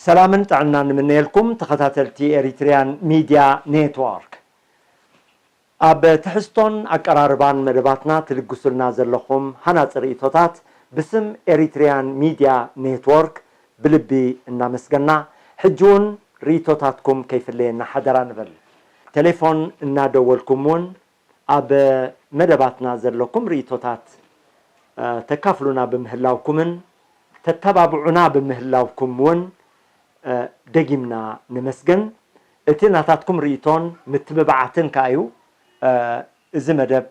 ሰላምን ጥዕናን ንምነየልኩም ተኸታተልቲ ኤሪትሪያን ሚድያ ኔትወርክ። ኣብ ትሕዝቶን ኣቀራርባን መደባትና ትልግሱልና ዘለኹም ሃናጺ ርእይቶታት ብስም ኤሪትሪያን ሚድያ ኔትወርክ ብልቢ እናመስገና፣ ሕጂ እውን ርእይቶታትኩም ከይፍለየና ሓደራ ንብል። ቴሌፎን እናደወልኩም እውን ኣብ መደባትና ዘለኩም ርእይቶታት፣ እ፣ ተካፍሉና ብምህላውኩምን ተተባብዑና ብምህላውኩም እውን፣ እ፣ ደጊምና ንመስግን። እቲ ናታትኩም ርእይቶን ምትብባዓትን ከኣ እዩ፣ እ፣ እዚ መደብ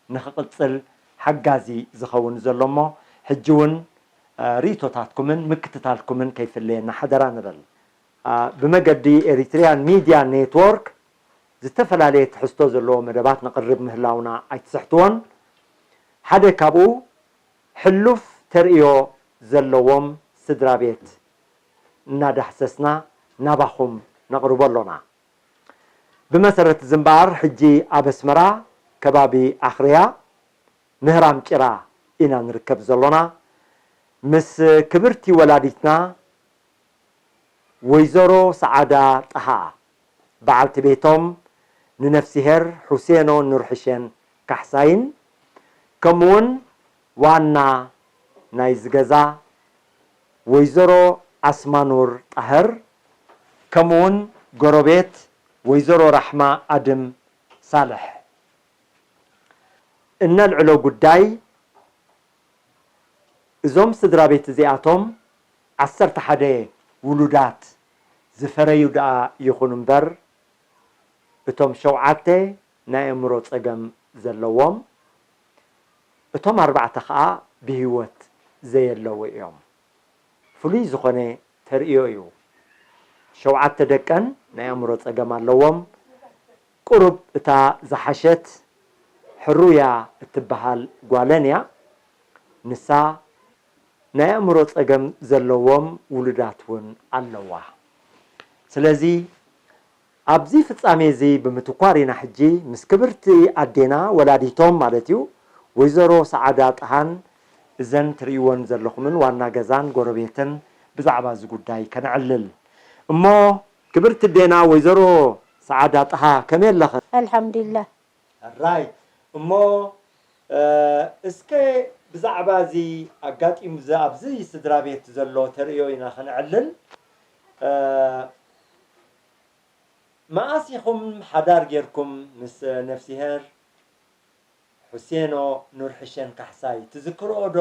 ንኽቕጽል ሓጋዚ ዝኸውን ዘሎ እሞ፣ ሕጂ እውን፣ እ፣ ርእይቶታትኩምን ምክትታልኩምን ከይፍለየና ሓደራ ንብል። እ፣ ብመገዲ ኤሪትሪያን ሚድያ ኔትወርክ ዝተፈላለየ ትሕዝቶ ዘለዎ መደባት ነቕርብ ምህላውና ኣይትስሕትዎን። ሓደ ካብኡ፣ ሕሉፍ ተርእዮ ዘለዎም ስድራ ቤት እናዳህሰስና ናባኹም ነቕርቦ ኣሎና። ብመሰረት እዚ እምበኣር፣ ሕጂ ኣብ ኣስመራ፣ ከባቢ ኣኽርያ፣ ምህራም ጭራ ኢና ንርከብ ዘሎና። ምስ ክብርቲ ወላዲትና ወይዘሮ ሰዓዳ ጠሃ፣ በዓልቲ ቤቶም ንነፍስሄር ሑሴኖ ኑርሕሸን ካሕሳይን፣ ከምኡውን ዋና ናይዚ ገዛ ወይዘሮ ኣስማኑር ጣህር፣ ከምኡውን ጎረቤት ወይዘሮ ራሕማ ኣድም ሳልሕ እነልዕሎ ጉዳይ፣ እዞም ስድራ ቤት እዚኣቶም ዓሰርተ ሓደ ውሉዳት ዝፈረዩ ደኣ ይኹኑ እምበር፣ እቶም ሸውዓተ ናይ ኣእምሮ ጸገም ዘለዎም፣ እቶም ኣርባዕተ ኸኣ ብህይወት ዘየለዉ እዮም። ፍሉይ ዝኾነ ተርእዮ እዩ። ሸውዓተ ደቀን ናይ ኣእምሮ ጸገም ኣለዎም። ቁሩብ እታ ዝሓሸት ሕሩያ እትበሃል ጓለን እያ። ንሳ ናይ ኣእምሮ ጸገም ዘለዎም ውሉዳት እውን ኣለዋ። ስለዚ ኣብዚ ፍጻሜ እዚ ብምትኳር ኢና ሕጂ ምስ ክብርቲ ኣዴና ወላዲቶም ማለት እዩ ወይዘሮ ሰዓዳ ጠሃን እዘን ትርእይወን ዘለኹምን ዋና ገዛን ጎረቤትን ብዛዕባ እዚ ጉዳይ ከነዕልል። እሞ ክብርቲ ኣዴና ወይዘሮ ሰዓዳ ጠሃ ከመይ ኣለኽን? ኣልሓምዱሊላህ። ሕራይ እሞ፣ እ፣ እስከ ብዛዕባ እዚ ኣጋጢሙ ዝ-፣ ኣብዚ ስድራ ቤት ዘሎ ተርእዮ ኢና ከነዕልል። እ፣ መኣስ ኢኹም ሓዳር ጌርኩም ምስ ነፍስሄር? ሑሴኖ ኑርሕሸን ካሕሳይ ትዝክርኦ ዶ?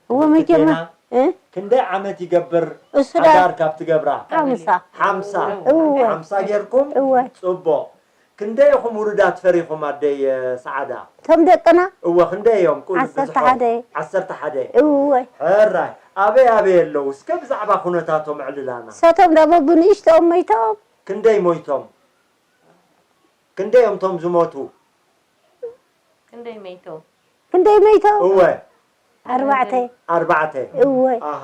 እወ፣ መጀመ-፣ ትዝክርና? እ? ክንደይ ዓመት ይገብር እሱ ዳ-፣ ሓዳር ካብ ትገብራ? ሓምሳ። ሓምሳ? እወ። ሓምሳ ጌርኩም? እወ። ጽቡቕ። ክንደይ ኢኹም ውሉዳት ፈሪኹም ኣደይ፣ እ፣ ሰዓዳ? እቶም ደቅና? እወ፣ ክንደይ እዮም? ቁል-፣ ዓሰርተ ሓደ። ብዙሖም? ዓሰርተ ሓደ። እወ። ሕራይ። ኣበይ ኣበይ ኣለዉ? እስከ ብዛዕባ ኩነታቶም ኣዕልላና። እሳቶም ዳ በብንእሽቶኦም ሞይቶም። ክንደይ ሞይቶም? ክንደይ እዮም እቶም ዝሞቱ? ክንደይ መይቶም? ክንደይ መይቶም? እወ። ኣርባዕተ። ኣርባዕተ? እወ። ኣሃ።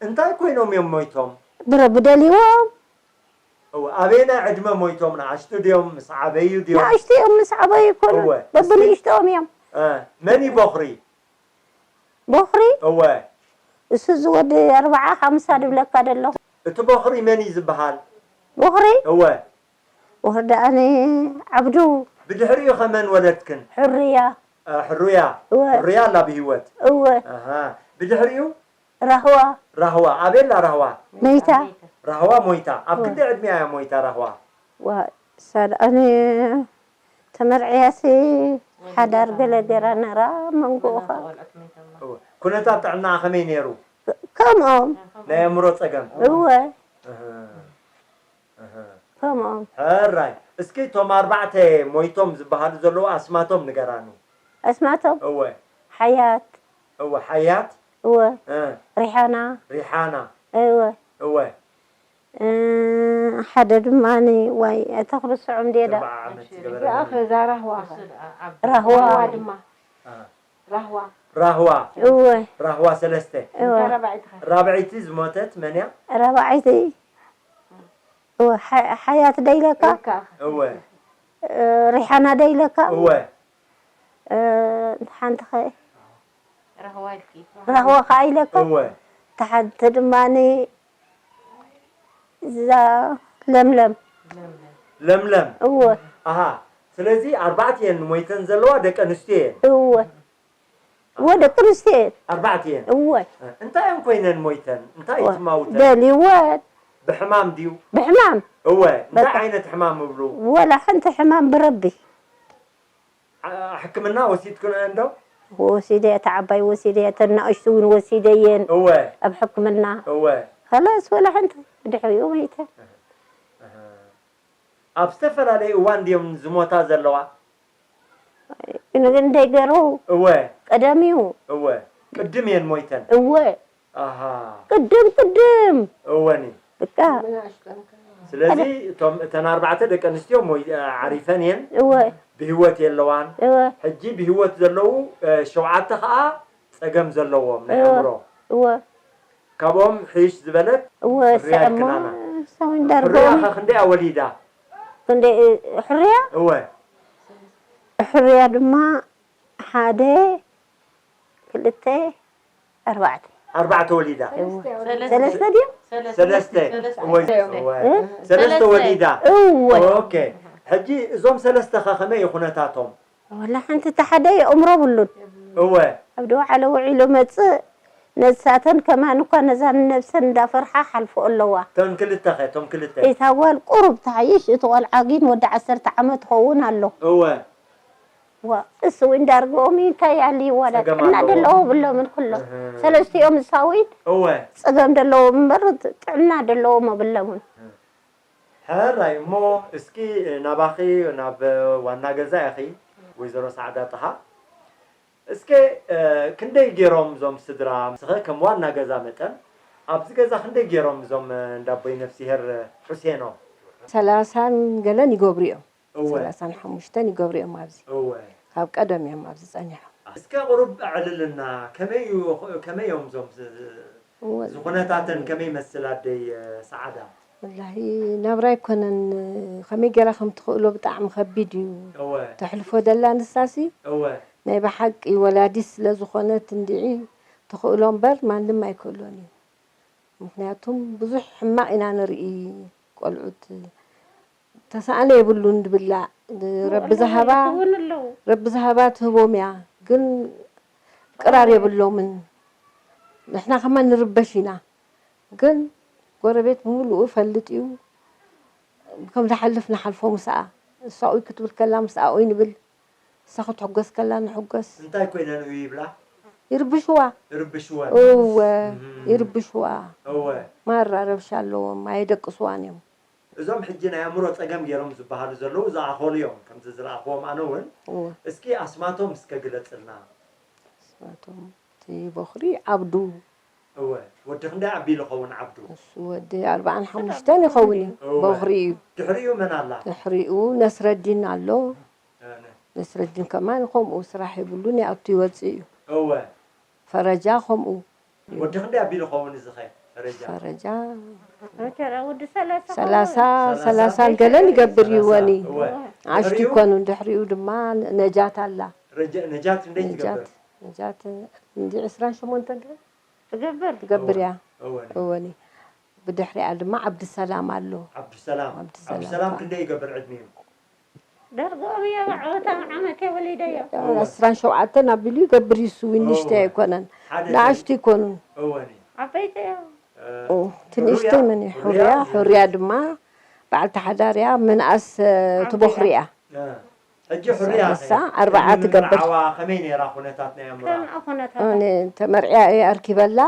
እንታይ ኮይኖም እዮም ሞይቶም? ብረቢ ደልይዎም። እወ። ኣበየናይ ዕድመ ሞይቶም? ንኣሽቱ ድዮም? ምስ ዓበዩ ድዮም? ንኣሽቱ እዮም፣ ምስ ዓበዩ ይኮኑ። እወ። በብንእሽቶኦም እዮም። እ፣ መን እዩ ቦኽሪ? ቦኽሪ? እወ። እሱ እዚ ወዲ ኣርብዓ ሓምሳ ድብለካ ደለኹ። እቲ ቦኽሪ መን እዩ ዝበሃል? ቦኽሪ? እወ። ቦኽሪ ደኣኒ ዓብዱ። ብድሕሪኡ ኸ መን ወለድክን? ሕሩያ። እ፣ ሕሩያ። እወ። ሕሩያ ኣላ ብህይወት? እወ። ኣሃ። ብድሕሪኡ? ራህዋ። ራህዋ። ኣበይ ኣላ ራህዋ? መይታ። ራህዋ ሞይታ። ኣብ እወ። ክንደይ ዕድሚኣ እያ ሞይታ ራህዋ? ዋ፣ እሳ ደኣኒ ተመርዕያሲ ሓዳር ገለ ገይራ ነራ መንጎኡ ኸ-። እወ። ኩነታት ጥዕናኣ ከመይ ነይሩ? ከምኦም። ናይ ኣእምሮ ጸገም? እወ። እህ። እህ። ከምኦም። ሕራይ። እስኪ እቶም ኣርባዕተ ሞይቶም ዝበሃሉ ዘለዉ ኣስማቶም ንገራኒ። ኣስማቶም? እወ። ሓያት። እወ፣ ሓያት። እወ። እ። ሪሓና። ሪሓና። እወ። እወ። እ፣ ሓደ ድማኒ፣ ዋይ፣ እታ ክርስዖም ድየ ዳ? ኣርብዓ ዓመት ዝገበረ እዚኣ ኸ እዛ ራህዋ ኸ? ራህዋ። ራህዋ ድማ። እ። ራህዋ። ራህዋ። እወ። ራህዋ ሰለስተ። እወ። እታ ራብዐይቲ ኸ? ራብዐይቲ ዝሞተት መን እያ? ራብዐይቲ። እወ፣ ሓ-፣ ሓያት ዶ ኢለካ? ኢልካ። እወ። እ፣ ሪሓና ዶ ኢለካ? እወ። እ፣ ሓንቲ ኸ? ራህዋ ኢልኪ። ራህዋ ኸዓ ኢለካ? እወ። እታ ሓንቲ ድማኒ እዛ ለምለም። ለምለም። እወ ኣሃ። ስለዚ ኣርባዕተ እየን ሞይተን ዘለዋ ደቂ ኣንስትዮ እየን። እወ እወ ደቂ ኣንስትዮ እየን። ኣርባዕተ እየን። እወ እንታይ እየን ኮይነን ሞይተን? እንታይ እዩ ትማውተን? ደልይወን ብሕማም ድዩ? ብሕማም እወ። እንታይ በቃ። ዓይነት ሕማም እብሉ? ወላ ሓንቲ ሕማም ብረቢ ዓ- ሕክምና ወሲድክንኦ እንዶ? ወሲደ እታ ዓባይ ወሲደ እተን ንኣሽቱ እውን ወሲደየን እወ ኣብ ሕክምና እወ። ከላስ ወላ ሓንቲ ብድሕሪኡ መይተ ኣብ ዝተፈላለየ እዋን ድዮም ዝሞታ ዘለዋ? እንደይ ገሩ እወ ቀደም እዩ እወ። ቅድም እየን ሞይተን። እወ ኣሃ ቅድም ቅድም እወኒ። በቃ ስለዚ እቶም እተን ኣርባዕተ ደቂ ኣንስትዮ ሞይ ዓሪፈን እየን እወ ብህይወት የለዋን። እወ ሕጂ ብህይወት ዘለዉ እ፣ ሸውዓተ ከዓ ፀገም ዘለዎም ናይ እወ ኣእምሮ። እወ ካብኦም ሕይሽ ዝበለት እወ ርያድ ሰሞ ክናና። ሰሙን ሕርያ ዳርጎም ከ ክንደያ ወሊዳ? ክንደ ሕርያ እወ ሕርያ ድማ ሓደ ክልተ ኣርባዕተ ኣርባዕተ ወሊዳ። ሰለስተ ድዮም ሰለስተ እወ እወ። እ? ሰለስተ ወሊዳ። እወ ኦኬ። ሕጂ እዞም ሰለስተ ከ ከመይ እዩ ኩነታቶም? ወላ ሓንቲ እቲ ሓደ የእምሮ ብሉን እወ ኣብ ደወዓለ ውዒሉ መፅእ ነሳተን ከማን እኳ ነዛ ንነብሰን እንዳፈርሓ ሓልፎ ኣለዋ እተን ክልተ ኸ እቶም ክልተ? እታ ጓል ቁሩብ ተሓይሽ እቲ ቆልዓ ግን ወዲ ዓሰርተ ዓመት ኸውን ኣሎ እወ ዋ እሱ እውን ዳርግኦም እንታይ ኣልይዋ ዳ ጸገም ጥዕና ኣለዎ። ደለዎ ብሎምን ኩሎም እህ። ሰለስቲኦም እሳዊን እወ ጸገም ደለዎም እምበር ጥዕና ደለዎም ኣብሎምን ሕራይ እሞ እስኪ ናባኺ ናብ ዋና ገዛ ኢኺ ወይዘሮ ሰዓዳ ጥሃ እስከ እ፣ ክንደይ ገይሮም እዞም ስድራ ንስኸ ከም ዋና ገዛ መጠን ኣብዚ ገዛ ክንደይ ገይሮም እዞም እ፣ እንዳቦይ ነፍሲሄር እ፣ ሑሴኖ ሰላሳን ገለን ይገብሩ እዮም እወ ሰላሳን ሓሙሽተን ይገብሩ እዮም ኣብዚ እወ ካብ ቀደም እዮም ኣብዚ ፀኒሖም እስከ ቁሩብ ኣዕልልና ከመይ እዩ ከመይ እዮም እዞም ዝ- እወ ዝኹነታተን ከመይ ይመስል ኣደይ እ፣ ሰዓዳ ወላሂ ናብራ ኣይኮነን ከመይ ገይራ ከም ትኽእሎ ብጣዕሚ ከቢድ እዩ እወ ተሕልፎ ደላ ንሳሲ እወ ናይ ብሓቂ ወላዲት ስለ ዝኾነት እንድዒ ትኽእሎ እምበር ማንም ኣይክእሎን እዩ ምክንያቱም ብዙሕ ሕማቕ ኢና ንርኢ ቆልዑት ተሳእነ የብሉን ድብላዕ ረቢ ዝሃባ እውን ኣለዉ ረቢ ዝሃባ ትህቦም እያ ግን ቅራር የብሎምን ንሕና ከማ ንርበሽ ኢና ግን ጎረቤት ብምሉኡ ፈልጥ እዩ ከም ዝሓልፍ ንሓልፎ ምስኣ እሳኡይ ክትብል ከላ ምስኣኡይ ንብል እሳ ክትሕጎስ ከላ ንሕጎስ እንታይ ኮይነን እዩ ይብላ ይርብሽዋ ርብሽወን እወ እም። ይርብሽዋ እወ ማራ ረብሻ ኣለዎም ኣየደቅስዋን እዮም እዞም ሕጂ ናይ ኣእምሮ ፀገም ገይሮም ዝበሃሉ ዘለዉ ዝኣኸሉ እዮም ከምዚ ዝረኣኽዎም ኣነ እውን እወ እስኪ ኣስማቶም እስከ ግለፅልና ስማቶም እቲ በኹሪ ዓብዱ እወ ወዲ ክንደይ ዓቢሉ ኸውን ዓብዱ እሱ ወዲ ኣርባዓን ሓሙሽተን ይኸውን እዩ እወ። በኹሪ እዩ ድሕሪኡ መን ኣላ ድሕሪኡ ነስረዲን ኣሎ እ፣ ነ- ነስረዲን ከማን ከምኡ ስራሕ የብሉን ይኣቱ ይወፅእ እዩ እወ ፈረጃ ከምኡ ወዲ ክንደይ ኣቢሉ ኸውን እዚ ኸ ፈረጃ ፈረጃ መከራ ወዲ ሰላሳ ሰላሳ ሰላሳ ሰላሳን ገለን ይገብር እዩ ወኒ እወ ዓሽቲ ድሕሪኡ ይኮኑ ድሕሪኡ ድማ ነጃት ኣላ ረጀ- ነጃት ክንደይ ነጃት ትገብር ነጃት እንዲ ዕስራን ሸሞንተን ገለን ትገብር ትገብር እያ እወ እወኒ ብድሕሪኣ ድማ ዓብድሰላም ኣሎ ዓብዱሰላም ዓብዱሰላም። ዓብዱሰላም ክንደይ ይገብር ዕድሚኡ ደርጎም እዮም ዓወታ ዓመት የወሊደዮ እወ። ዕስራን ሸውዓተን ኣቢሉ ይገብር ይሱ ንእሽተይ እወ። ኣይኮነን ሓደ ንኣሽቱ ይኮኑ እወኒ ዓበይቲ እዮም እ፣ ኦ፣ እቲ ንእሽተይ መን እዩ? ሕሩያ? ሕሩያ ሕሩያ ድማ በዓልቲ ሓዳር እያ ምንኣስ እ፣ ትቦኽሪ እያ እ፣ ሕጂ ሕሩያ ንሳ ኣርባዓ ትገብር። ዓዋ ከመይ ነይራ ኩነታት ናይ ኣእምራ ከምኣ ኩነታት ኣነ ተመርዕያ እየ ኣርኪበላ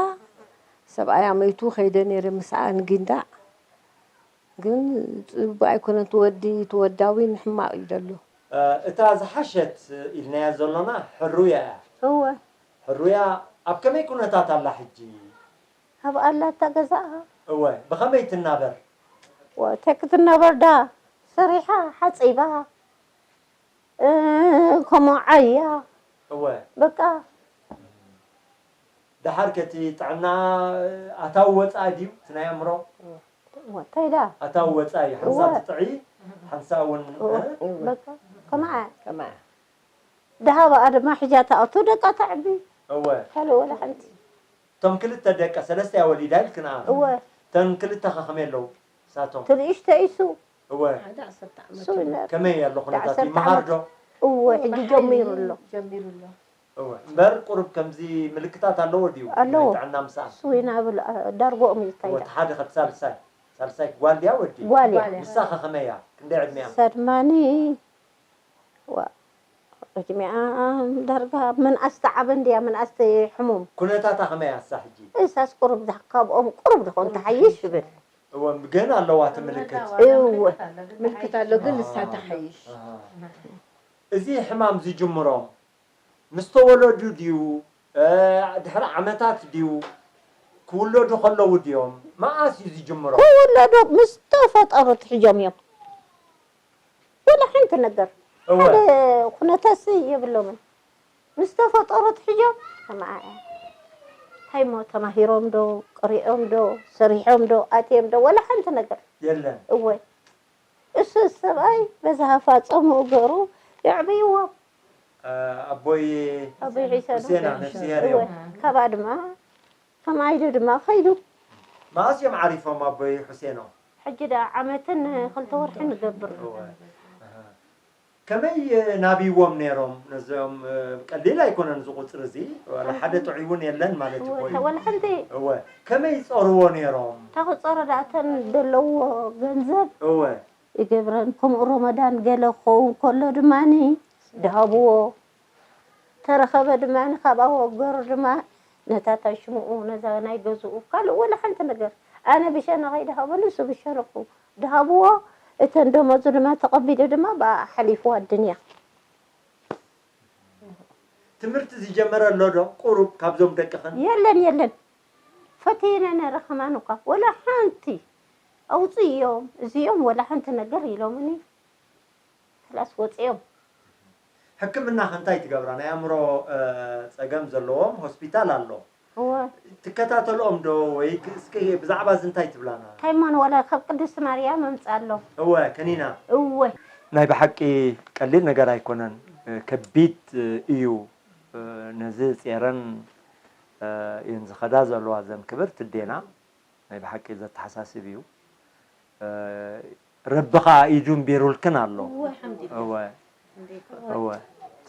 ሰብኣያ መይቱ ከይደ ነይረ ምስኣ ንጊንዳዕ ግን ፅቡቅ ኣይኮነን ትወዲ ትወዳዊ ንሕማቅ እዩ ደሎ እ፣ እታ ዝሓሸት ኢልናያ ዘሎና ሕሩያ እያ እወ ሕሩያ ኣብ ከመይ ኩነታት ኣላ ሕጂ ኣብ ኣላታ ገዛኣ እወ ብኸመይ ትናበር ወተክ ትናበር ዳ ሰሪሓ ሓፂባ እ፣ ከምኡ ዓያ እወ በቃ ደሓር ከቲ ጥዕና ኣታዊ ወፃኢ ድዩ እቲ ናይ ኣእምሮ እንታይ ዳ ኣታዊ ወፃኢ ሓንሳ እወ። ትጥዒ ሓንሳ እውን እ? በቃ ከማዓ ከማዓ ደሃባኣ ድማ ሕጃ ትኣቱ ደቃ ተዕቢ እወ ካልእ ወላ ሓንቲ እቶም ክልተ ደቀ ሰለስተ እያ ወሊዳ ኢልክና እወ እተን ክልተ ከ ከመይ ኣለዉ ሳቶም ትንእሽተይ እሱ እወ ሓደ ዓሰርተ ዓመት እሱ ይነ- ከመይ ኣሎ ኩነታት ዓሰርተ ይመሃር ዶ? እወ ሕጂ ጀሚሩ ኣሎ። ጀሚሩ ኣሎ። እወ እምበር ቁሩብ ከምዚ ምልክታት ኣለዎ ድዩ? ኣለዎ። ናይ ጥዕና ምስኣ እሱ ይናብል ዳርጎኦም እዩ እወ ይታይዳ። ሓደ ካብ ሳልሳይ ሳልሳይ ጓል ድያ ወዲ? ጓል እያ። ንሳ ከ ከመይ እያ? ክንደይ ዕድሚያ? ሰድማኒ ዋ ዕድሚኣ ዳርጋ ምንኣስ ተዓበ እንድያ ምንኣስ ሕሙም ኩነታታ ከመይ እያ እሳ ሕጂ? እሳስ ቁሩብ ዳ- ካብኦም ቁሩብ ድኾን ተሓይሽ ይብል እወ ግን ኣለዋ ትምልክት እወ ምልክት ኣሎ ግን ንሳ ተሓይሽ። ኣሃ። እዚ ሕማም ዝጅምሮም ምስ ተወለዱ ድዩ? እ፣ ድሕሪ ዓመታት ድዩ? ክውለዱ ከለዉ ድዮም? መዓስ እዩ ዝጅምሮም? ክውለዱ ምስ ተፈጠሩ ትሕጆም እዮም። ወላ ሓንቲ ነገር እወ ሓደ ኩነተሲ የብሎምን። ምስ ተፈጠሩ ትሕጆም ከማኣ እያ። እንታይ እሞ ተማሂሮም ዶ ቅሪኦም ዶ ሰሪሖም ዶ ኣትዮም ዶ ወላ ሓንቲ ነገር የለን። እወ እሱ ሰብኣይ በዛ ሃፋ ጾምኡ ገሩ የዕብይዎ እ፣ ኣቦይ ኣቦይ ሒሰ ሁሴና ነው ነፍስሄር እወ እዮም። ካብኣ ድማ ከም ኣይደ ድማ ኸይዱ መዓስ እዮም ዓሪፎም ኣቦይ ሁሴኖ? ሕጂ ዳ ዓመትን ክልተ ወርሒ ንገብር እወ። ኣሃ። ከመይ ናብይዎም ነይሮም ነዚኦም? እ፣ ቀሊል ኣይኮነን እዚ ቁፅሪ እዚ። ዋላ ሓደ ጥዑይ እውን የለን ማለት እዩ ኮይኑ። ወላ ሓንቲ እወ። ከመይ ይፀርዎ ነይሮም? ተኽፀሮ ዳእተን ዘለዎ ገንዘብ እወ። ይገብረን። ከምኡ ሮመዳን ገለ ክኸውን ከሎ ድማኒ ድሃብዎ ተረኸበ ድማኒ ካብኣ ወገሩ ድማ ነታ ታሽምኡ ነዛ ናይ ገዝኡ ካልእ ወላ ሓንቲ ነገር ኣነ ብሸነኸይ ድሃበሉ እሱ ብሸነኹ ድሃብዎ እተን ደመዙ ድማ ተቐቢሉ ድማ ብኣ ሓሊፍዋ ኣድንያ ትምህርቲ ዝጀመረ ኣሎ ዶ ቁሩብ ካብዞም ደቅኽን? የለን የለን ፈቲነ ነረ ከማን እኳ ወላ ሓንቲ ኣውፅእዮም እዚኦም ወላ ሓንቲ ነገር ኢሎምኒ ክላስ ወፅኦም ሕክምና ከ እንታይ ትገብራ? ናይ ኣእምሮ እ፣ ፀገም ዘለዎም ሆስፒታል ኣሎ። እወ ትከታተልኦም ዶ ወይ ክ- እስኪ ብዛዕባ እዚ እንታይ ትብላና? እንታይ እሞ ንወላ ካብ ቅድስቲ ማርያም ኣምፅእ ኣሎ እወ ከኒና እወ ናይ ብሓቂ ቀሊል ነገር ኣይኮነን። እ፣ ከቢድ እ፣ እዩ። እ፣ ነዚ ጼረን እ፣ እየን ዝኸዳ ዘለዋ ዘን ክብርቲ ኣዴና ናይ ብሓቂ ዘተሓሳስብ እዩ። እ፣ ረቢ ኸዓ ኢዱ እምቢሩልክን ኣሎ። እወ ሓምድ እወ እንዴ እወ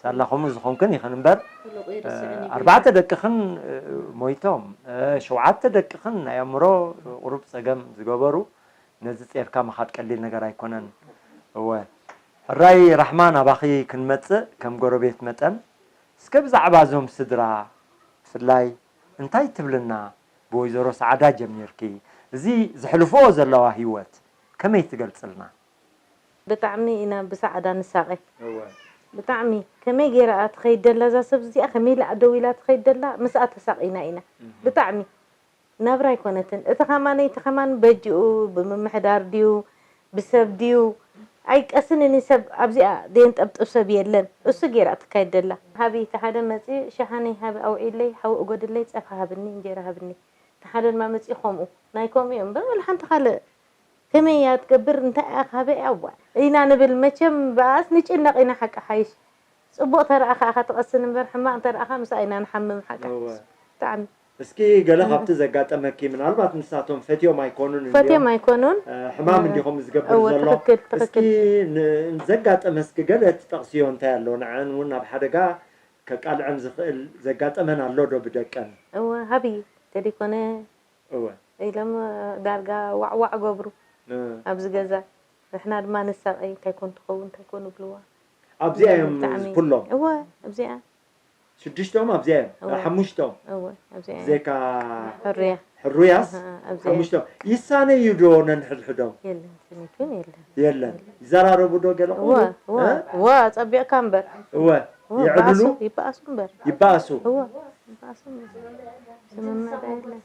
ሳላ ከምኡ ዝኾንክን ኢኽን እምበር ፍሉቕ እ፣ ይርስዕን እዩ። ኣርባዕተ ደቅኽን እ፣ ሞይቶም እ፣ ሸውዓተ ደቅኽን ናይ ኣእምሮ ቁሩብ ፀገም ዝገበሩ ነዚ ጼርካ ምኻድ ቀሊል ነገር ኣይኮነን። እወ ሕራይ ራሕማ ናባኺ ክንመፅእ ከም ጎረቤት መጠን እስከ ብዛዕባ እዞም ስድራ ብፍላይ እንታይ ትብልና ብወይዘሮ ሰዓዳ ጀሚርኪ እዚ ዘሕልፍኦ ዘለዋ ህይወት ከመይ ትገልፅልና? ብጣዕሚ ኢና ብሰዓዳ ንሳቐ እወ ብጣዕሚ ከመይ ገይራ እያ ትኸይድ ደላ እዛ ሰብ እዚኣ ከመይ ኢላ ደው ኢላ ትኸይድ ደላ ምስኣ ተሳቒና ኢና ብጣዕሚ ናብራ ኣይኮነትን እቲ ኸማን እቲ ኸማን በጅኡ ብምምሕዳር ድዩ ብሰብ ድዩ ኣይቀስንን እዩ ሰብ ኣብዚኣ ደየንጠብጥብ ሰብ የለን እሱ ገይራ ትካይድ ደላ ሃቢ እቲ ሓደ መፂኡ ሸሓኒ ሃቢ ኣውዒለይ ሓዊ እጎድለይ ፀብሒ ሃብኒ እንጀራ ሃብኒ እቲ ሓደ ድማ መፂኡ ከምኡ ናይ ከምኡ እዮም እምበር ወላ ሓንቲ ካልእ ከመይ እያ ትገብር እንታይ እያ ካበይ እያ ዋ ኢና ንብል መቸም ብኣስ ንጭነቕ ኢና ሓቂ ሓይሽ ፅቡቕ ተረኣኻ ኢኻ ትቐስን እምበር ሕማቕ እንተረኣኻ ምስኣ ኢና ንሓምም ሓቂ እወ። ሓይሽ ብጣዕሚ እስኪ ገለ ካብቲ ዘጋጠመኪ ምናልባት ንሳቶም ፈትዮም ኣይኮኑን ፈትዮም እንድዮም ኣይኮኑን እ፣ ሕማም እንዲኹም ዝገብር እወ ዘሎ ትኽክል እስኪ ትኽክል ን- ዘጋጠመ እስኪ ገለ ትጠቕስዮ እንታይ ኣሎ ንዐን እውን ናብ ሓደጋ ከቃልዐን ዝኽእል ዘጋጠመን ኣሎ ዶ ብደቀን እወ ሃብይ ተደይኮነ እወ ኢሎም ዳርጋ ዋዕዋዕ ገብሩ እ፣ ኣብዚ ገዛ ንሕና ድማ ንሳቐይ እንታይ ኮን ትኸውን እንታይ ኮን ይብልዋ ኣብዚኣ እዮም ብጣዕሚ- ኩሎም እወ ኣብዚኣ ሽዱሽቶም ኣብዚኣ እዮም እወ። ሓሙሽቶም እወ ኣብዚኣ እያ። ብዘይካ ሕሩያ ሕሩያስ ኣሃ፣ ኣብዚኣ እያ። ሓሙሽቶም ይሳነዩ ዶ ነንሕድሕዶም የለን ስኒት እውን የለን የለን ይዘራረቡ ዶ ገለ እወ ቁሩብ? እወ እ? እወ ፀቢቕካ እምበር እወ እወ የዕልሉ ይበኣሱ ይበኣሱ እምበር ይባእሱ እወ ይበኣሱ እምበር ስምምዕ የለን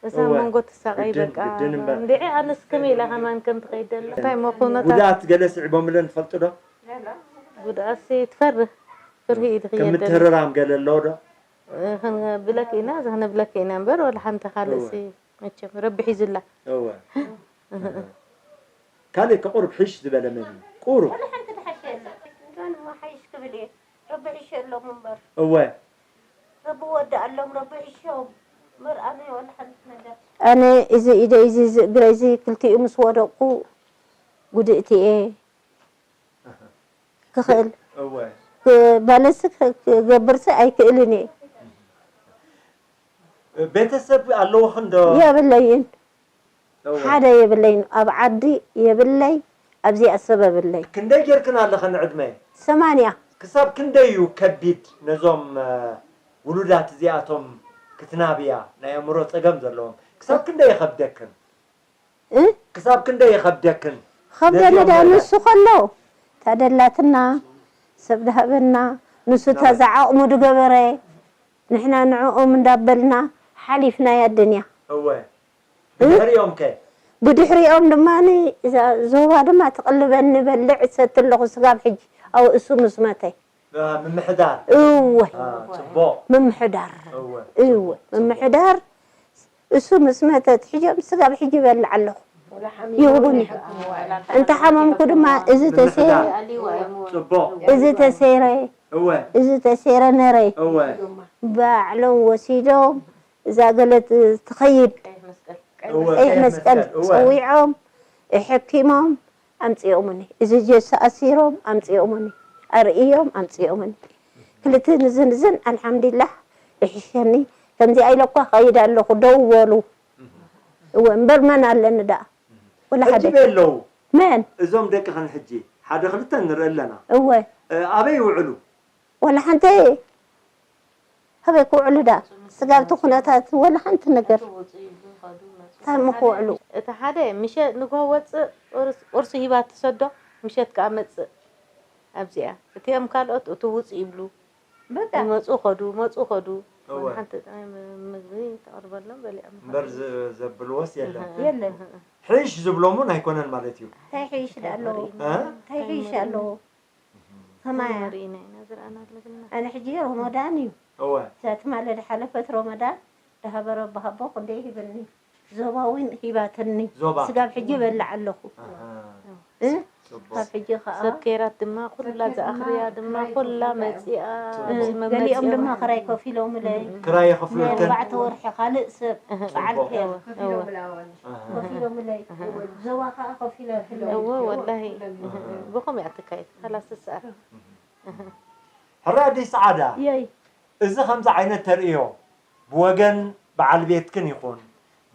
እሳ እወ። መንጎ ትሳቐይ ግድን- በቃ ግድን እምበር። እንድዒ ኣነስ ከመይ ኢላ ከማን ከም ትኸይድ ደላ እንታይ እሞ ኩነታት ጉድኣት ገለ ስዒቦምለን ትፈልጡ ዶ ጉድኣትሲ ትፈርህ ፍርሂ እዩ ከም ዝኽየድ ደሎ ምትህርራም ገለ ኣለዎ ዶ ክንብለክ ኢና እዚ ክነብለክ ኢና እምበር ወላ ሓንቲ ካልእሲ መቸም ረቢ ሒዙላ እወ ካልእ ከ ቁሩብ ሕሽ ዝበለ መን እዩ ቁሩብ ወላ ሓንቲ ትሓሽ የለ እዛን እሞ ሓይሽ ክብል እየ ረቢ ሕሸሎም እምበር እወ ረቢ ወዳኣሎም ረቢ ሕሾም ኣነ እዚ ኢደይ እዚ እዚ እግረይ እዚ ክልቲኡ ምስ ወደቕኩ ጉድእቲ እየ ክኽእል። ባለሲ ክገብርሲ ኣይክእልን እየ። ቤተሰብ ኣለውኽን ዶ? የብለይን። ሓደ የብለይን። ኣብ ዓዲ የብለይ፣ ኣብዚኣ ሰብ የብለይ። ክንደይ ጌርክን ኣለኽን ዕድመ? ሰማንያ። ክሳብ ክንደይ እዩ ከቢድ ነዞም ውሉዳት እዚኣቶም ክትናብያ ናይ ኣእምሮ ጸገም ዘለዎም? ክሳብ ክንደይ ይኸብደክን? እ? ክሳብ ክንደይ ይኸብደክን? ኸብደኒ ነዚኦም ደኣ መርዳእ? ንሱ ኸሎ ታደላትና ሰብ ድሃበና ንሱ ናበይ? ተዛዓቕሙ ድገበረ ንሕና ንዕኦም እንዳበልና ሓሊፍናያ ኣደንያ እወ እ? ብድሕሪኦም ከ ብድሕሪኦም ድማ እዛ ዞባ ድማ ትቕልበኒ በልዕ እሰቲ ኣለኹ ስጋብ ሕጂ ኣብ እሱ ምስ መተ ምምሕዳር እወ ጽቡቕ ምምሕዳር እወ እወ ምምሕዳር እሱ ምስ መተት ሕጂ ስጋብ ሕጂ ይበልዕ ኣለኹ ይህቡኒ እንተ ሓመምኩ ድማ እዚ ተሰይረ ጽቡቕ እዚ ተሰይረ እወ እዚ ተሰይረ ነረ እወ ባዕሎም ወሲዶም እዛ ገለት ትኸይድ ቀይሕ መስቀል ጸዊዖም የሐኪሞም ኣምጺኦሙኒ። እዚ ጀሶ ኣሲሮም ኣምጺኦሙኒ። ኣርእዮም ኣምጺኦሙኒ። ክልተ ንዝንዝን ኣልሓምዲላህ ይሕሸኒ። ከምዚኣ ኢለ እኳ ኸይድ ኣለኹ ደው በሉ። እወ እምበር መን ኣለኒ ደኣ? ወላ ሓደ። ሕጂ በይ ኣለዉ። መን? እዞም ደቅኽን ሕጂ ሓደ ክልተ ንርኢ ኣለና። እወ። ኣበይ ይውዕሉ? ወላ ሓንቲ ኣበይ ክውዕሉ ደኣ ስጋብቲ ኩነታት ወላ ሓንቲ ነገር እንታይ እሞ ክውዕሉ እቲ ሓደ ምሸት ንግሆ ወፅእ ቁርሲ ሂባ ትሰዶ ምሸት ከዓ መፅእ ኣብዚኣ እቲኦም ካልኦት እቱ ውፅ ይብሉ ይመፁ ከዱ መፁ ከዱ ሓንቲ ምግቢ ተቅርበሎም በሊዖም እምበር ዘብልዎስ የለን የለን ሕሽ ዝብሎም እውን ኣይኮነን ማለት እዩ እንታይ ሕይሽ ኣለዎ እንታይ ሕይሽ ኣለዎ ከማያ ርኢና ኢና ዝረኣና ኣለና ኣነ ሕጂ ሮሞዳን እዩ እወ እዛ ትማለ ድሓለፈት ሮመዳን ዳሃበረ ኣባሃቦ ክንደይ ሂብኒ ዞባ እውን ሂባትኒ ዞባ። ስጋብ ሕጂ ይበልዕ ኣለኹ ኣሃ። እ? ጽቡቕ። ካብ ሕጂ ከዓ ሰብ ከይራት ድማ ኩላ ዝኣኽርያ ድማ ኩላ መፂኣ ኣብዚ ገሊኦም ድማ መመፂኦም ክራይ ከፊሎምለይ ክራይ ናይ የኽፍሉልክን ኣርባዕተ ወርሒ ካልእ ሰብ በዓል ኬር ኣሃ። ከፊሎምለይ ዞባ ከዓ ከፊለትለይ እወ ወላሂ ብኸም እያ ትካየድ ካላስ ሰዓት ሕራዲ ሰዓዳ የይ እዚ ከምዚ ዓይነት ተርእዮ ብወገን በዓል ቤትክን ይኹን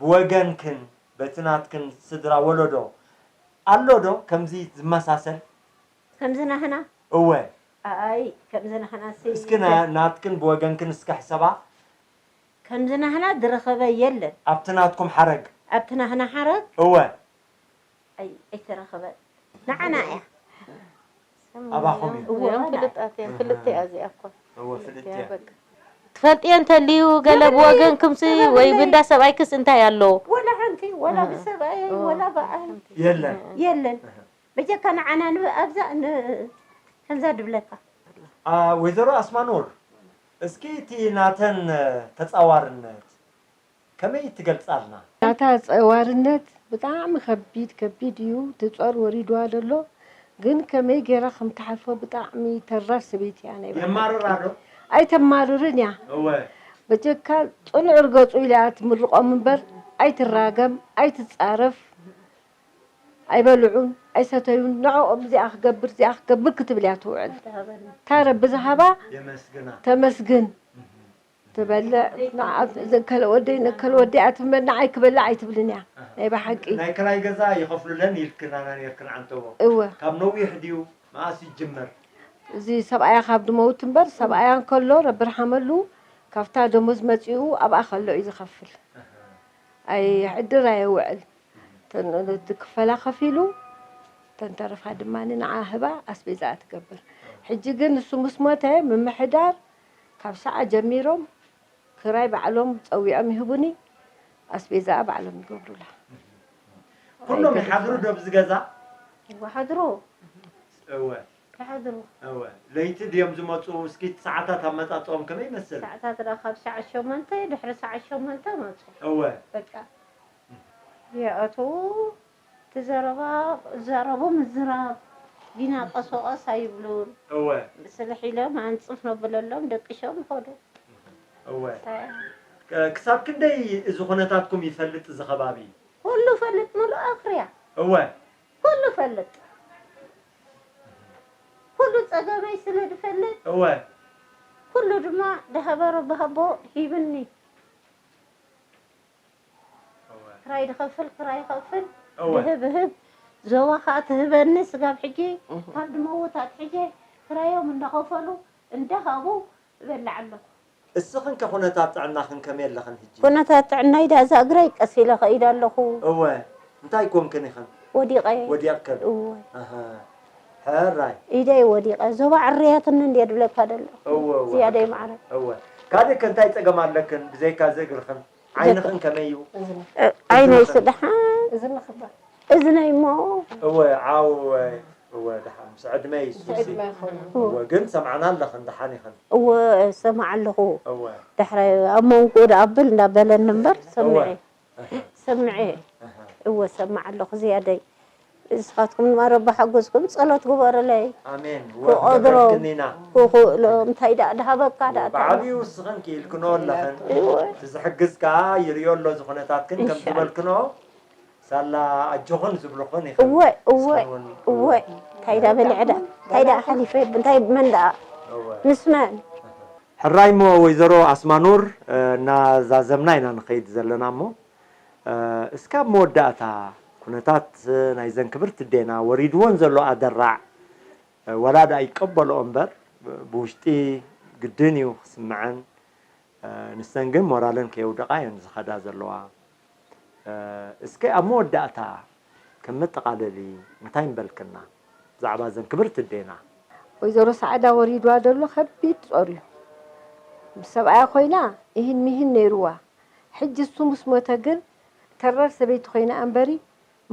ብወገንክን በቲ ናትክን ስድራ ወለዶ ኣሎ ዶ ከምዚ ዝመሳሰል? ከምዚ ናህና? እወ። ኣይ ከምዚ ናህና ሲ እስኪ ና- ናትክን ብወገንክን እስኪ ሕሰባ። ከምዚ ናህና ዝረኸበ የለን። ኣብቲ ናትኩም ሓረግ። ኣብቲ ናህና ሓረግ እወ። ኣይ ኣይተረኸበን። ንዓና እያ። ኣባኹም እዩ። እወ፣ እዚኦም ፍልጣት እዮም። ክልተ እያ እዚኣ እኮ። እወ፣ ፍልጥ እያ። ትፈልጥዮ እንተልዩ ገለ ብወገንኩምሲ ወይ ብእንዳ ሰብኣይክስ እንታይ ኣሎ? ወላ ሓንቲ ወላ ብሰብኣይ ወላ ብኣይ የለን። የለን። በጀካ ንዓና ንብ ኣብዛ ን ከምዛ ድብለካ። ወይዘሮ ኣስማኑር እስኪ እቲ ናተን ተጻዋርነት ከመይ ትገልጻልና? ናታ ጸዋርነት ብጣዕሚ ከቢድ ከቢድ እዩ እቲ ጾር ወሪድዋ ዘሎ ግን ከመይ ገይራ ከም ትሓልፎ ብጣዕሚ ተራር ሰበይቲ እያ ናይ ብሓቂ። የማርራ ዶ? ኣይተማርርን እያ። እወ። በጀካ ጽኑዕ ርገጹ ኢላ እያ ትምርቖም እምበር ኣይትራገም ኣይትጻረፍ ኣይበልዑን ኣይሰተዩን ንዕኦም እዚኣ ክገብር እዚኣ ክገብር ክትብል እያ ትውዕል። እታ ረቢ ዝሃባ የመስግና። ተመስግን። ትበልዕ ንዓት ዘከለ ወደይ ነከለ ወደይ ኣትምበር ንዓይ ክበልዕ ኣይትብልን እያ ናይ ብሓቂ ናይ ክራይ ገዛ ይኸፍሉለን ኢልክናና ኔርክን ዓንተቦ እወ ካብ ነዊሕ ድዩ መኣስ ይጅመር እዚ ሰብኣያ ካብ ድመውት እምበር ሰብኣያ እንከሎ ረቢ ርሓመሉ ካብታ ደሞዝ መፂኡ ኣብኣ ከሎ እዩ ዝኸፍል ኣይሕድር ኣየውዕል ትክፈላ ከፊሉ ተንተረፋ ድማ ንዓ ህባ ኣስቤዛኣ ትገብር ሕጂ ግን ንሱ ምስ ሞተ ምምሕዳር ካብ ሰዓ ጀሚሮም ክራይ ባዕሎም ፀዊዖም ይህቡኒ ኣስቤዛኣ ባዕሎም ይገብሩላ። ኩሎም ይሓድሩ ዶ ኣብዚ ገዛ? ይሓድሩ። እወ። ይሓድሩ። እወ። ለይቲ ድዮም ዝመፁ? እስኪ ሰዓታት ኣመፃፅኦም ከመይ ይመስል? ሰዓታት ደኣ ካብ ሰዓት ሸሞንተ ድሕሪ ሰዓት ሸሞንተ መፁ። እወ። በቃ ይኣትዉ። እቲ ዘረባ ዘረቦም ዝራብ ዲና ቀሶ ቀስ ኣይብሉን እወ ስልሕ ኢሎም ኣንፅፍ ነብለሎም ደቂሶም ይኸዱ እወ ክሳብ ክንደይ እዚ ኩነታትኩም ይፈልጥ እዚ ከባቢ? ኩሉ ፈልጥ፣ ሙሉእ ኣኽርያ እወ ኩሉ ፈልጥ። ኩሉ ጸገመይ ስለ ዝፈልጥ እወ ኩሉ ድማ ዳሃበሮ ብሃቦ ሂብኒ። እወ ክራይ ድኸፍል ክራይ ይኸፍል እወ ድህብ ህብ ዞባ ከዓ ትህበኒ። ስጋብ ሕጂ ካብ ድመውት ኣትሒጀ ክራዮም እንዳኸፈሉ እንዳሃቡ እበልዕ ኣለኹ። እስኽን ከ ኩነታት ጥዕናኽን ከመይ ኣለኽን ሕጂ? ኩነታት ጥዕናይ ዳ እዛ እግረይ ቀስ ኢለ ከይደ ኣለኹ። እወ እንታይ ኮንክን ኢኽን? ወዲቐ ወዲቕክን? እወ ኣሃ። ሕራይ ኢደይ ወዲቐ። ዞባ ዕርያትኒ እንድየ ድብለካ ደሎ እወ እወ ዝያደይ ሓቅኺ። ማዕረ እወ ካልእ ከ እንታይ ጸገም ኣለክን? ብዘይካ እዚ እግርኽን ዓይንኽን ከመይ እዩ? ዓይነይ ስደሓን እዝኒ ክባእ እዝነይ እሞ እወ ዓው እወ እወ ደሓን ምስ ዕድመ ይሱሲ ዕድመ ይኸውን። እወ ግን ሰምዓና ኣለኽን ደሓን ኢኽን? እወ ሰማዕ ኣለኹ። እወ ዳሕራይ ኣብ መንጎ ደኣ ብል እንዳበለኒ እምበር ሰምዐ ኣሃ፣ ሰምዐ ኣሃ። እወ ሰማዕ ኣለኹ ዝያደይ። ንስኻትኩም ድማ ረቢ ሓጎዝኩም ጸሎት ግበሩለይ። ኣሜን ክቐድሮ። ወክበርክኒና ክኽእሎ እንታይ ደኣ ድሃበካ ደኣ እንታይ ብዓብዩ እስኽን ክኢልክኖ ኣለኽን እወ እቲ ዝሕግዝ ከኣ ይርእዮ ኣሎ እዚ ኩነታትክን ከም ኢንሻኣላ። ዝበልክኖ ሳላ ኣጆኽን ዝብልኽን ኢኽን እወ እወ እስኽን እውን እወ እንታይ ደኣ በሊዐ ደኣ እንታይ ደኣ ሓሊፈ እንታይ መን ደኣ እወ ምስ መን ሕራይ እሞ ወይዘሮ ኣስማኑር እናዛዘምና ኢና ንኸይድ ዘለና እሞ እስካብ መወዳእታ ኩነታት ናይዘን ክብርቲ ኣዴና ወሪድወን ዘሎ ኣደራዕ ዋላ ደኣ ይቀበልኦ እምበር ብውሽጢ ግድን እዩ ክስምዐን ንሰን ግን ሞራለን ከየውደቓ እየን ዝኸዳ ዘለዋ እስከ ኣብ መወዳእታ ከም መጠቓለሊ እንታይ ምበልክና ብዛዕባ እዘን ክብርቲ ኣዴና ወይዘሮ ሰዓዳ ወሪድዋ ዘሎ ከቢድ ጾር እዩ ምስ ሰብኣያ ኮይና ኢሂን ሚሂን ነይርዋ ሕጂ እሱ ምስ ሞተ ግን ተራር ሰበይቲ ኮይና እምበሪ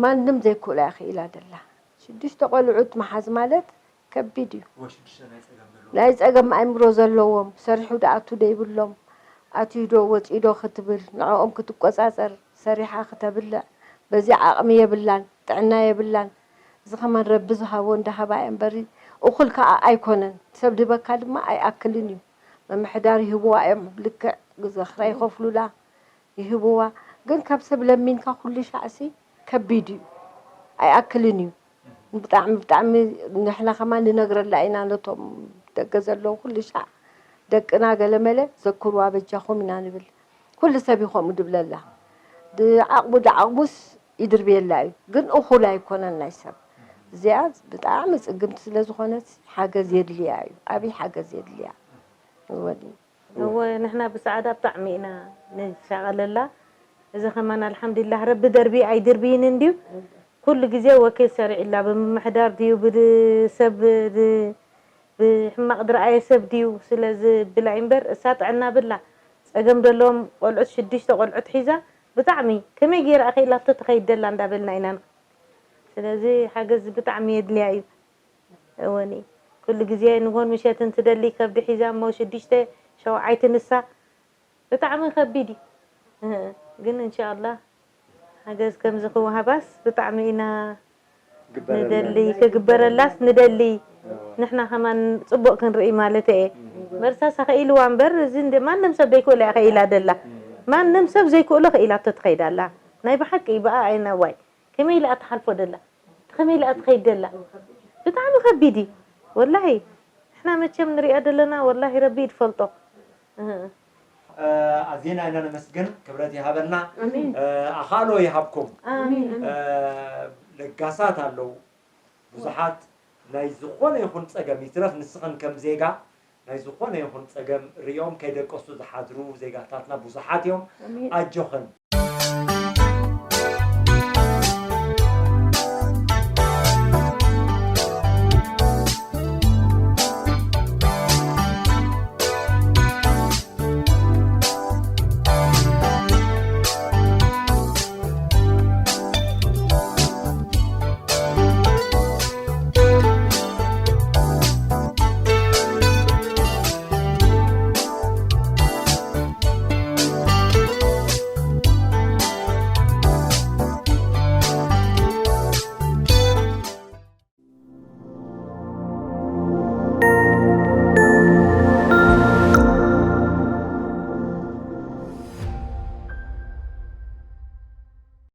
ማንም ዘይክእሎ እያ ክኢላ ደላ ሽዱሽተ ቆልዑት ምሓዝ ማለት ከቢድ እዩ ናይ ጸገም ኣእምሮ ዘለዎም ሰሪሑ ደኣቱ ደይብሎም ኣትዩ ዶ ወጺኡ ዶ ክትብል ንዕኦም ክትቆጻጸር ሰሪሓ ክተብልዕ በዚ ዓቕሚ የብላን ጥዕና የብላን እዚ ከማን ረቢ ዝሃቦ እንዳሃባ እየ እምበሪ እኹል ከኣ ኣይኮነን ሰብ ድህበካ ድማ ኣይኣክልን እዩ ምምሕዳር ይህብዋ እዮም ልክዕ ግዘ ክራይ ይኸፍሉላ ይህብዋ ግን ካብ ሰብ ለሚንካ ኩሉ ሻዕሲ ከቢድ እዩ ኣይኣክልን እዩ ብጣዕሚ ብጣዕሚ ንሕና ከማን ንነግረላ ኢና ነቶም ደገ ዘለዉ ኩሉ ሻዕ ደቅና ገለመለ ዘክርዋ በጃኹም ኢና ንብል ኩሉ ሰብ እዩ ከምኡ ድብለላ ዓቕሙ ድዓቕሙስ ይድርብየላ እዩ ግን እኹል ኣይኮነን ናይ ሰብ እዚኣ ብጣዕሚ ፅግምቲ ስለ ዝኾነት ሓገዝ የድልያ እዩ ኣብይ ሓገዝ የድልያ እወ እወ ንሕና ብሰዓዳ ብጣዕሚ ኢና ንሻቐለላ እዚ ከማን ኣልሓምዱሊላህ ረቢ ደርቢ ኣይድርብይን እንድዩ ኩሉ ግዜ ወኪል ሰሪዕላ ብምምሕዳር ድዩ ብሰብ ብሕማቕ ድረኣየ ሰብ ድዩ ስለ ዝብላ እዩ እምበር እሳ ጥዕና ብላ ጸገም ደለዎም ቆልዑት ሽዱሽተ ቆልዑት ሒዛ ብጣዕሚ ከመይ ገይራ ኣኸኢላቶ ትኸይድ ደላ እንዳበልና ኢና ስለዚ ሓገዝ ብጣዕሚ የድልያ እዩ እወኒ ኩሉ ግዜ ንጎን ምሸትን ትደሊ ከብዲ ሒዛ እሞ ሽዱሽተ ሸውዓይቲ ንሳ ብጣዕሚ ከቢድ እዩ ግን እንሻኣላ ሓገዝ ከምዚ ክወሃባስ ብጣዕሚ ኢና ንደሊ ክግበረላስ ንደሊ ንሕና ከማን ፅቡቅ ክንርኢ ማለት እየ መርሳ ሰኸኢልዋ እምበር እዚ ማንም ሰብ ዘይክእሎ እያ ከኢላ ደላ ማንም ሰብ ዘይክእሎ ከኢላቶ ትኸይድ ኣላ ናይ ብሓቂ ብኣ ኣይናዋይ ከመይ ኢላ ትሓልፎ ደላ ከመይ ኢላ ትኸይድ ደላ ብጣዕሚ ከቢድ እዩ ወላሂ ንሕና መቸም ንሪኣ ደለና ወላሂ ረቢ እዩ ዝፈልጦ ኣዚና ኢና ነመስግን ክብረት ይሃበልና ኣኻሎ ይሃብኩም ለጋሳት ኣለዉ ብዙሓት ናይ ዝኾነ ይኹን ፀገም ይትረፍ ንስኽን ከም ዜጋ ናይ ዝኾነ ይኹን ፀገም ሪኦም ከይደቀሱ ዝሓድሩ ዜጋታትና ብዙሓት እዮም ኣጆኽን